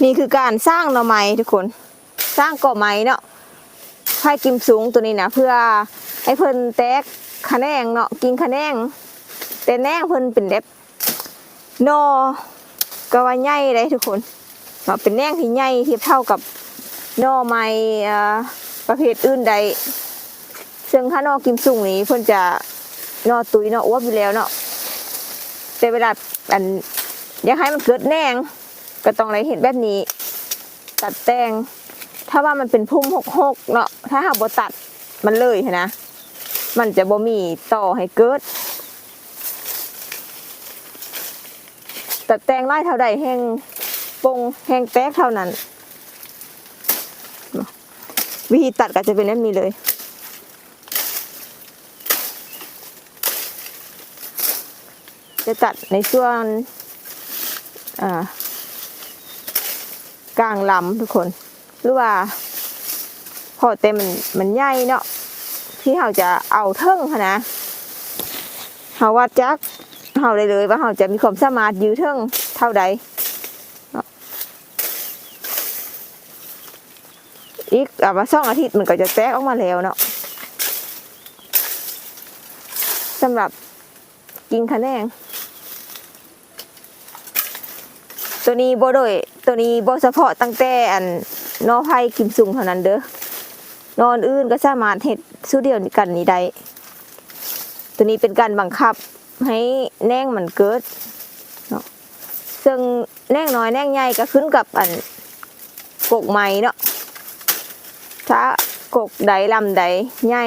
ນີ້ຄືການສ້າງໜໍ່ໄມ້ທຸກຄົນ ສ້າງກໍໄມ້ເນາະ ໄຜ່ກິມຊຸງໂຕນີ້ນະ ເພື່ອໃຫ້ເພິ່ນແຕກຂະແໜງເນາະ ກິ່ງຂະແໜງ ແຕ່ແໜງເພິ່ນເປັນແບບໜໍ່ ກໍວ່າໃຫຍ່ເດ້ທຸກຄົນເນາະ ເປັນແໜງທີ່ໃຫຍ່ທຽບເທົ່າກັບໜໍ່ໄມ້ ເອີ ປະເພດອື່ນໄດ້ ເຊິ່ງຖ້າໜໍ່ກິມຊຸງນີ້ເພິ່ນຈະໜໍ່ຕຸ້ຍໜໍ່ອວບຢູ່ແລ້ວເນາະ ແຕ່ເວລາ ອັນ ຢາກໃຫ້ມັນເກີດແໜງ ກໍຕ້ອງໄດ້ເຮັດແບບນີ້ ຕັດແຕ່ງ ຖ້າວ່າມັນເປັນພຸ່ມຫົກໆເນາະ ຖ້າເຮົາບໍ່ຕັດມັນເລີຍຫັ້ນນະ ມັນຈະບໍ່ມີຕໍ່ໃຫ້ເກີດ ຕັດແຕ່ງຫຼາຍເທົ່າໃດແຮ່ງປົ່ງແຮ່ງແຕກເທົ່ານັ້ນ. ວິທີຕັດກໍຈະເປັນແບບນີ້ເລີຍ ຈະຕັດໃນສ່ວນ ອ່າ ກາງລຳທຸກຄົນ ຫຼືວ່າພໍແຕ່ມັນ ມັນໃຫຍ່ເນາະ ທີ່ເຮົາຈະເອົາເທິງຫັ້ນນະ ເຮົາວັດຈາກເຮົາໄດ້ເລີຍວ່າເຮົາຈະມີຄວາມສາມາດຢື້ເທິງເທົ່າໃດເນາະ. ອີກ ອ່າ ວ່າສອງອາທິດມັນກໍຈະແຕກອອກມາແລ້ວເນາະ ສຳລັບກິ່ງຂະແໜງ ໂຕນີ້ບໍ່ໂດຍ ໂຕນີ້ບໍ່ສະເພາະຕັ້ງແຕ່ອັນໜໍ່ໄຜ່ກິມຊຸງເທົ່ານັ້ນເດີ ໜໍ່ອື່ນໆກໍສາມາດເຮັດສູດດຽວກັນນີ້ໄດ້ ໂຕນີ້ເປັນການບັງຄັບໃຫ້ແໜງມັນເກີດເນາະ ເຊິ່ງແໜງນ້ອຍແໜງໃຫຍ່ກໍຂຶ້ນກັບອັນ ກົກໄມ້ເນາະ ຖ້າກົກໃດລຳໃດໃຫຍ່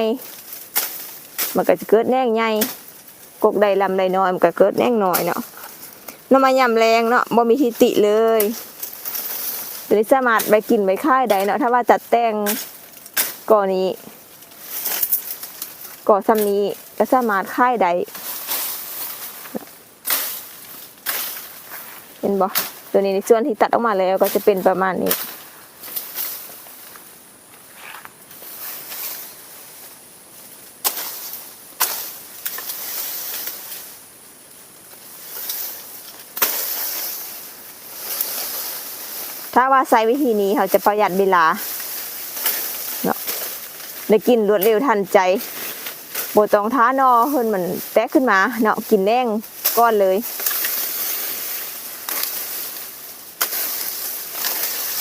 ມັນກໍຈະເກີດແໜງໃຫຍ່ ກົກໃດລຳໃດນ້ອຍ ມັນກໍເກີດແໜງນ້ອຍເນາະ. ໜໍ່ໄມ້ຍາມແລ້ງເນາະ ບໍ່ມີທີ່ຕິເລີຍ ໂຕນີ້ສາມາດໄວ້ກິນໄວ້ຂາຍໄດ້ເນາະ ຖ້າວ່າຕັດແຕ່ງກໍນີ້ ກໍສ່ຳນີ້ກໍສາມາດຂາຍໄດ້ ເຫັນບໍ່? ໂຕນີ້ໃນສ່ວນທີ່ຕັດອອກມາແລ້ວກໍຈະເປັນປະມານນີ້ ຖ້າວ່າໃຊ້ວິທີນີ້ເຮົາຈະປະຢັດເວລາເນາະ ໄດ້ກິນລວດເລັວທັນໃຈ ບໍ່ຕ້ອງຖ້າໜໍ່ເພິ່ນມັນແຕກຂຶ້ນມາເນາະ ກິນແໜງກ່ອນເລີຍ.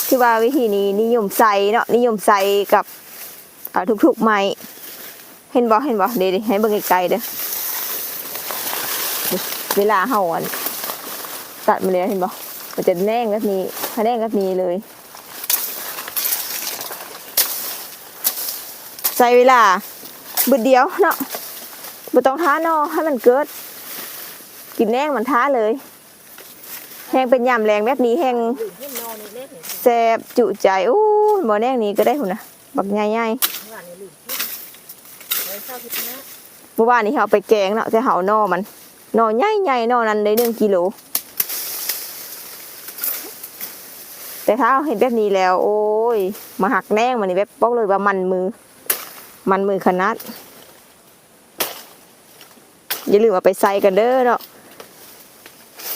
ຄືວ່າວິທີນີ້ນິຍົມໃຊ້ເນາະ ນິຍົມໃຊ້ກັບ ອ່າ ທຸກໆໄມ້ ເຫັນບໍ່ ເຫັນບໍ່ ເດ ໃຫ້ເບິ່ງໃກ້ໆເດີ ເວລາເຮົາ ອັນ ຕັດມາແລ້ວ ເຫັນບໍ່ ມັນຈະແໜງແບບນີ້ ຂະແໜງແບບນີ້ເລີຍ ໃຊ້ເວລາບຶດດຽວເນາະ ບໍ່ຕ້ອງຖ້າໜໍ່ໃຫ້ມັນເກີດ ກິນແໜງມັນຖ້າເລີຍ. ແຮ່ງເປັນຍາມແລງແບບນີ້ແຮ່ງແຊບຈຸໃຈ. ໂອ້ຍ ບໍ່ແນງນີ້ກໍໄດ້ພຸ້ນນະ ບັກໃຫຍ່ໆ. ມື້ວານນີ້ເຮົາເອົາໄປແກງເນາະ ແຕ່ເຮົາເອົາໜໍ່ມັນ ໜໍ່ໃຫຍ່ໆ ໜໍ່ນັ້ນໄດ້ໜຶ່ງກິໂລ. ແຕ່ຖ້າເຮົາເຮັດແບບນີ້ແລ້ວ ໂອ້ຍ ມາຫັກແໜງມັນນີ້ ແບບບອກເລີຍວ່າມັນມື ມັນມືຂະໜາດ. ຢ່າລືມເອົາໄປໃສ່ກັນເດີເນາະ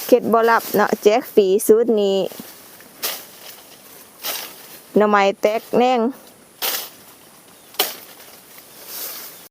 ເຄັດບໍ່ລັບເນາະ ແຈກຟຣີສູດນີ້ ໜໍ່ໄມ້ແຕກແໜງ